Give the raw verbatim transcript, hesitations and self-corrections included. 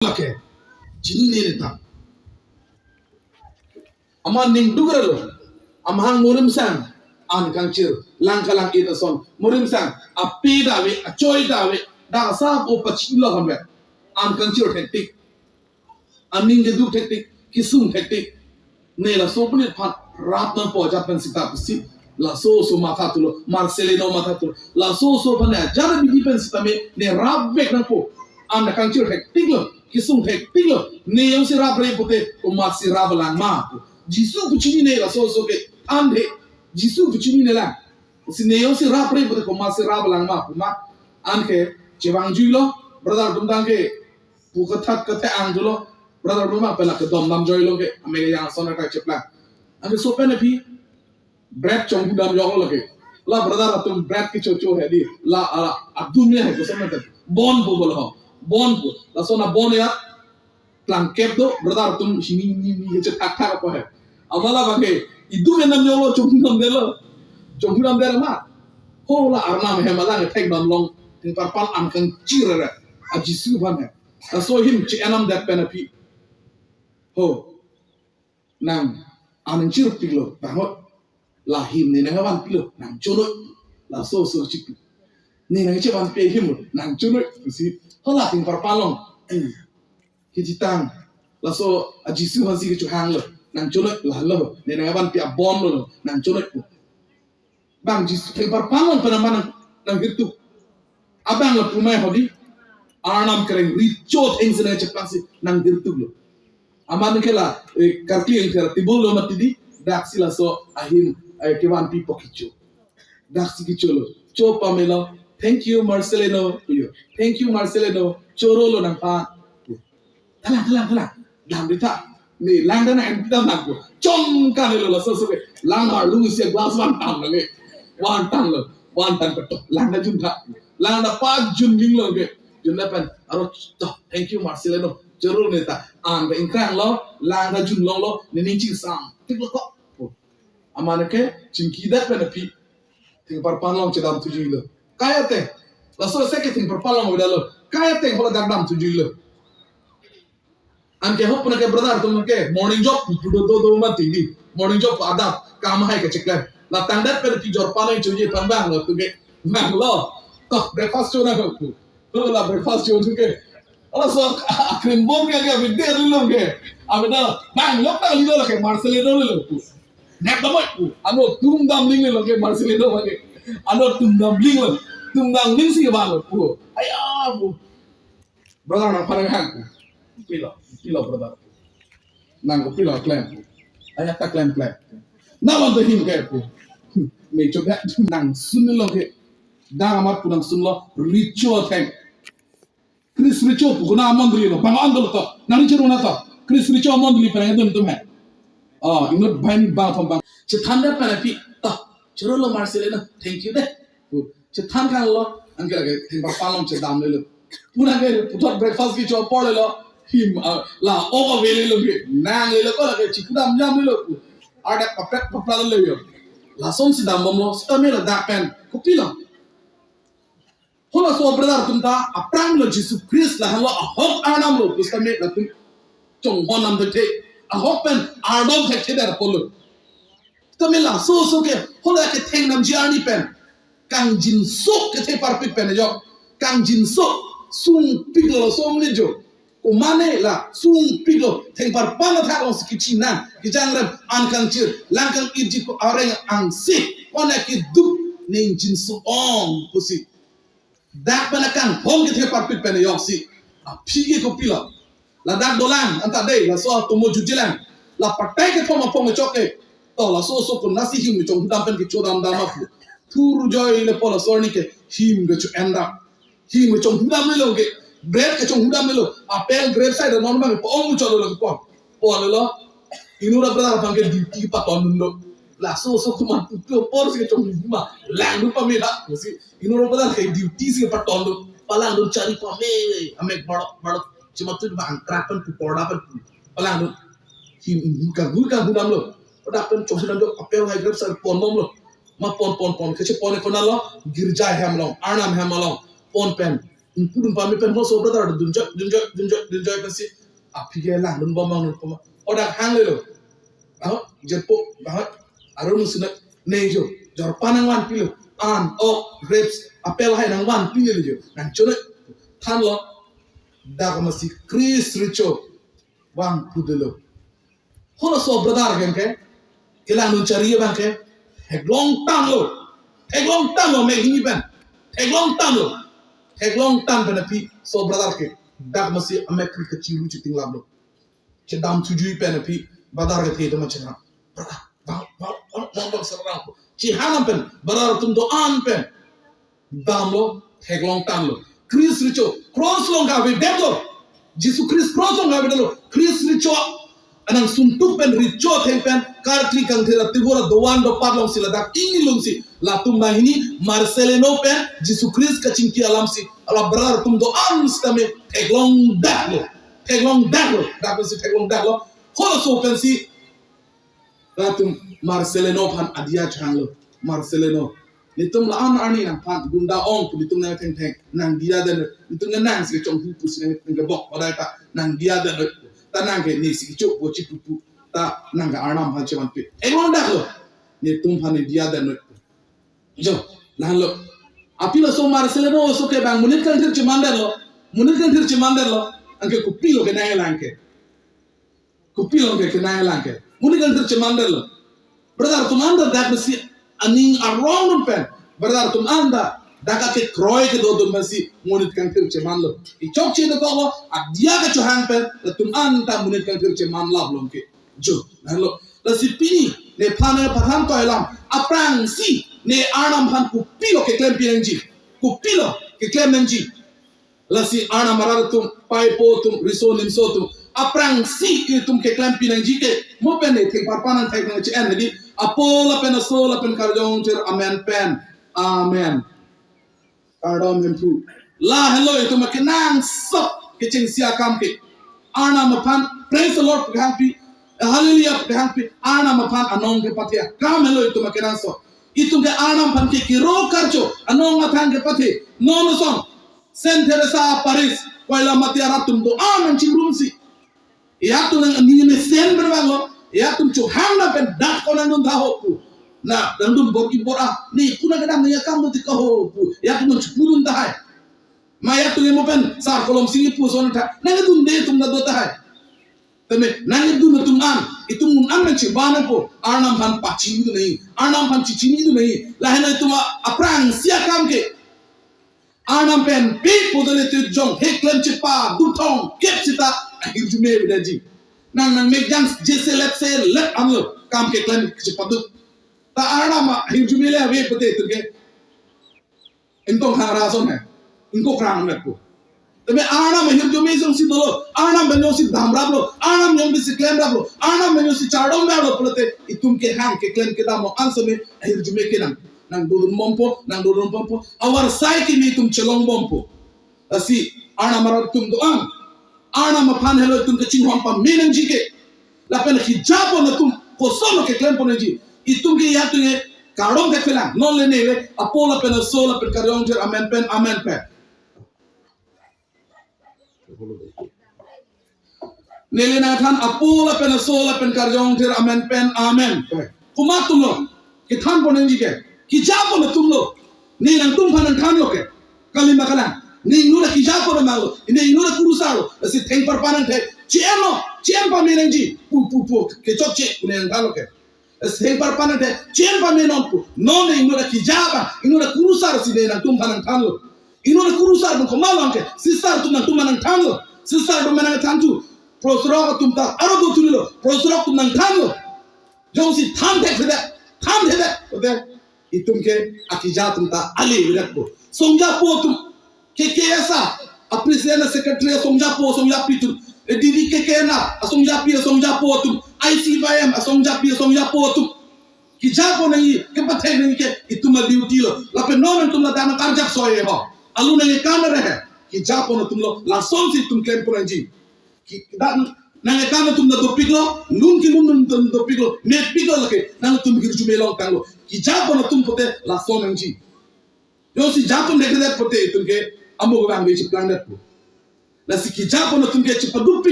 lake. Chinine ta. Amat ning duk ra lo. Amahang murim sang an kangchir, lang kalang-it ason. Murim sang ape ta ave, achoi ta ave. Dak asap o pachilo kame. An kangchir thektik. Aning keduk thektik, kesung thektik. Ne laso punit aphan rap nangpo ajat pen sita pusi. Laso oso matha thulo, Marcelino matha thulo. Laso oso aphan ne ajat abidi pen sitame ne rapvek nangpo. An kangchir thektiklo, kesung thektiklo. Ne jongsi rapre pute, komatsi rap lang ma. Jisu kachinine laso oso ke thandhe. Jisu kachinine lang. Si ne jongsi rapre pute komatsi rap lang ma pu ma. Anke chevangjuilo, brother atum tangke pu kathat kathe ang julo, brother atum ma pela kedom dam joilo ke, ame yang ason akai cheplang. Anke sopen aphi, bread chonghu dam joklo ke. La brother atum bread kechocho he di, la, la, adum ya he koson mete. Bon pu bolo ho, bon pu. Lason abon ya, plangkep do, brother atum hini hini hini kechethak thak apo he. Amat labang ke, idu menam joklo, chonghu damdetlo. Chonghu damdet ma. Ho la Arnam hem alang thek damlong, thengparpan an kangchir ra. A Jisu aphan he. Laso ahim che-en damdet pen aphi. Ho. Nang an kangchir piklo, bangot. La ahim ne nangvanpilo, nangchonoi. Laso oso chik. Ne nangchevanpi ahim lo, nangchonoi. Pusi, ho la thengparpan along. Hmm. Kejitang. Laso a Jisu aphansi kechohanglo, nangchonoi, la lo. Ne nangvanpi abon lo, nangchonoi. Bang Jisu thengparpan along pen amat nang, nanghirtuk. Abang lapu ma ho di. Arnam kereng recho thengsi nangchepangsi nanghirtuklo. Amat nang ke la, eh, karkli yang kera tibul lo mati di, daksi laso ahim, eh, kevanpi po kecho. Daksi kecholo. Cho pamelo. Thank you, Marcelino. Iyo. Thank you, Marcelino. Chorolo nangphan. Thalang, thalang, thalang. Dam di tha. Ne lang dan ang dam lang ko. Chomkan lo laso oso ke. Lang arlu isi glass van tan lo ne. Van tan lo. Van tan peto. Lang da jun tha. Lang da pajun ding lo ke. Jun da pen. Aro to. Thank you, Marcelino. Choro ne ta. An ba ingkrang lo. Lang da jun longlo. Ne ning chingsam. Tik lo ko. Amat ke chingkidet pen aphi. Thengparpan along chedam thujuilo. Kai ateng. Laso se ke thengparpan along avedetlo. Kai ateng ho ladak dam thujuilo. Anke ho puna ke brother atum ke morning jog pu do do do mati di. Morning jog pu adap kam hai kecheklem. La tangdet pen aphi jorpan nangchoji aphan bang lo tu ke. Bang lo. To breakfast cho nang pu. To la breakfast cho tu ke. Laso akrim bom ke ke video lo ke. Abang lo bang lo ke Marcelino lo pu. Nep damai pu. Ano tum dam ling lo ke Marcelino ke. Ano tum dam ling lo. Tum dam ling si bang lo pu. Aya pu. Brother nangphan nanghang pu. Pilo, pilo brother. Nang ko pilo klem pu. Aya ta klem klem. Nang wan to him ke pu. Me choga nangsun lo ke. Dang amat pu nangsun lo. Recho theng. Chris Recho pu kona amondoli lo, bang an dolo to, nang Recho na to, Chris Recho amondoli pen nangdun tum he. Oh, inut bang bang thom bang. Chethan det pen aphi, to, chorolo Marcelino, thank you de. Pu, chethan kan lo, anke lake thengparpan along chedam lelo. Puna ke puthot breakfast kecho apor lelo, him, ah, la o ave lelo ke, nang lelo ko lake chikudam jam lelo pu. Ardak papet papla lelo yo. Lasonsi dambomlo, sitame ladak pen, kopilo. Hala so brother atum ta aphrang lo Jisu Christ lahenlo ahok Arnam lo pusitame latum chonghon nam thekthe. Ahok pen ardom thekthe der apotlo. Tame laso oso ke hala ketheng namji arni pen kangjinso kethe parpik pen ajok. Kangjinso sungpik lo som ni jo. Komane la sungpik lo thengparpan athak alongsi kechina kejangrem an kangchir lang kang-itji ko areng angse kona keduk ning jinso ong pusi. Dak pen akanghon kethe parpik pen ajoksi. Aphi ke kopilo. Ladak dolang anta dei laso atomo jutjilang. La patai kethom apong chok ke. To laso oso konatsi him chonghudam pen kechodam dam apu. Thur joi le po laso arni ke him kecho-en dam. Him kechonghudam lelo ke. Bread kechonghudam lelo. Apple grape cider non bang po-ong cholo lo pon. Pon lelo. Inut ra brother aphan ke duty paton dun do. Laso oso komat putu apor si kechonghudam. Langdun pame tha. Pusi. Inut ra brother ke duty si paton do. Palangdun chari pame. Amek barok barok. Chima tu bang krak pen pu porda pen pu. Palangdun. Him him kanghu kanghu damlo. Pada pen chonghudam do apple hai grape cider pon bomlo. Ma pon pon pon. Kechepon e konatlo. Girja hem along. Arnam hem along. Pon pen. Pudun pame pen ho so brother dunjak, dunjak, dunjak, dunjak pensi aphi ke langdun bom, langdun bom. Odak hang lelo. Aho, jepo, aho, arun sunak nejo. Jorpan nangvanpilo. An, ok, grapes, apple hai nangvanpilo jo. Nangchonoi thanlo. Dak masi Chris Richo vangpudelo. Holo so brother ke, ke kelangdun chari abang ke theklong tanglo. Theklong tanglo mek hini pen. Theklong tanglo. Theklong tang pen aphi so brother ke dak masi amek kri kachiru chitinglaplo. Chedam chujui pen aphi brother kethe tama chena. Brother, bang, bang, bang, bang, bang, sarang. Chihang pen, brother atum do-an pen damlo, theklong tanglo. Chris Richo, cross along kavedetlo. Jisu Christ cross along kavedetlo. Chris Richo, anang suntuk pen Richo atheng pen, karkli kangthir atibu ra dovan dopat alongsi ladak ingni alongsi, latum banghini Marcelino pen Jisu Christ kachingki alamsi, ala brother atum do-an sitame theklong daklo. Theklong daklo. Dak pensi theklong daklo. Holo so pensi latum Marcelino aphan adia changlo. Marcelino, netum la-an arni nangphan gunda ong pu netum nang thengtheng nangdiya den, netum nang si chonghu pusi nang thengtheng bok padai ta nangdiya den, ta nang ke nesi kecho po chipupu ta nang ke Arnam aphan chevanpi. Engon daklo. Netum aphan nangdiya den. Jo, lahenlo. Aphi laso Marcelino so ke bang monit kangthir chemandetlo. Monit kangthir chemandetlo. Anke kopilo kenanglang ke. Kopilo ke kenanglang ke. Monit kangthir chemandetlo. Brother atum anta dak masi aning arong dun pen. Brother atum anta dak akekroi kedo dun masi monit kangthir chemanlo. Ichokche dokoklo, adia kachohang pen, latum anta monit kangthir chemanlaplo ke. Jo, lahenlo. Lasi pini, nephan nepathan toilam. Aphrangsi, ne Arnam aphan kopilo keklem pinangji. Kopilo keklem nangji. Lasi Arnam arat atum, paipo atum, riso nimso atum, aphrangsi itum keklem pinangji ke, mo pen ne thengparpan nangthek nangche-en hedi, apo lapen aso lapen karjong thir amen pen. Amen. Kardom Hemphu. Lahenlo itum kenangsot kechengsi akam ke. Arnam aphan praise the Lord kehangpi, hallelujah kehangpi, Arnam aphan anong kepathe akam henlo itum kenangsot. Itum ke Arnam aphan ke kiro karcho, anong athang kepathe. Non ason Saint Teresa Paris, Koilamati arat atum do-an nangchingrumsi. Itum nang ani mesen pen vanglo, itum chohang na pen dak ko nangdun tha ho pu. Na, nangdun bor-i bor-a, ne kuna kedam ne akam do ti ka ho pu. Itum nangchipudun tahai. Ma itum emo pen, sar kolom sing ipu son tha. Nangdunde itum na do tahai. Tame, nangdun atum an, itum un an nangchiban po, Arnam aphan pachini do nai, Arnam aphan chichini do nai. Lahen itum a-, aphrangsi akam ke. Arnam pen pi pudele tu jong he klem chepaduk thong kep sita ahirjume aveji. Nang nang mek jang jese let se let amlo kam keklem chepaduk. Ta Arnam ahirjume le ave pute tu ke. Ingtong khang ra ason he. Ingkok rang mek pu. Tame Arnam ahirjume jongsi dolo. Arnam pen jongsi damraplo. Arnam jongsi klemraplo. Arnam pen jongsi chardom rap lo pulote itum kehang keklem kedam mo anso me ahirjume ke nang. Nangdodun bompo, nangdodun bompo. Avarsai kimi itum chelong bompo. Lasi Arnam arat atum do-an. Arnam aphan helo itum kachinghon pame nangji ke. Lapen kejapon atum koson lo keklem pon nangji. Itum ke itum ke kardom ke phelang. Non le ne le apo lapen aso lapen karjong thir amen pen amen pen. Neli nangthan apo lapen aso lapen karjong thir amen pen amen. Komat atum lo kethan pon nangji ke. Kejapon atum lo. Ne nangtum aphan nangthanlo ke. Kali ma kalang. Ne inut akejapon amang lo. Ne inut akurusar lo. Lasi thengparpan nangthek. Che-en lo. Che-en pame nangji. Pu pu pu. Kechokche. Ne nangthanlo ke. Thengparpan nangthek, che-en pame non pu. Non ne inut akejapon, inut akurusar si ne nangtum aphan nangthanlo. Inut akurusar atum komat lo ke, sister atum nangtum aphan nangthanlo. Sister atum nangthan thu. Prosrok atum ta, aro do thunilo. Prosrok atum nangthanlo. Jongsi than thekthedet, than thedet. Ote, itum ke akejapon atum ta ale virat po. Songjapo atum. K K S a, a president, a secretary, asongjapo, asongjapi atum. A D D K K na, asongjapi, asongjapo atum. I C Y M, asongjapi, asongjapo atum. Kejapon nangji, kepathek nangji ke, itum a-duty lo. Lapen non itum ladak nangkarjak soi ho. Alu nangkekan re he. Kejapon atum lo, lasonsi itum klem pon nangji. Ki-, dan, nangkekan atum ta dopiklo, lun kelun atum dopiklo, mepiklo lake, nangtum hirjume longtanglo. Kejapon atum pute, lason nangji. Jongsi japon thekthedet pute itum ke amo kevangve cheplang detpo. Lasi keja pon atum ke chepadukpik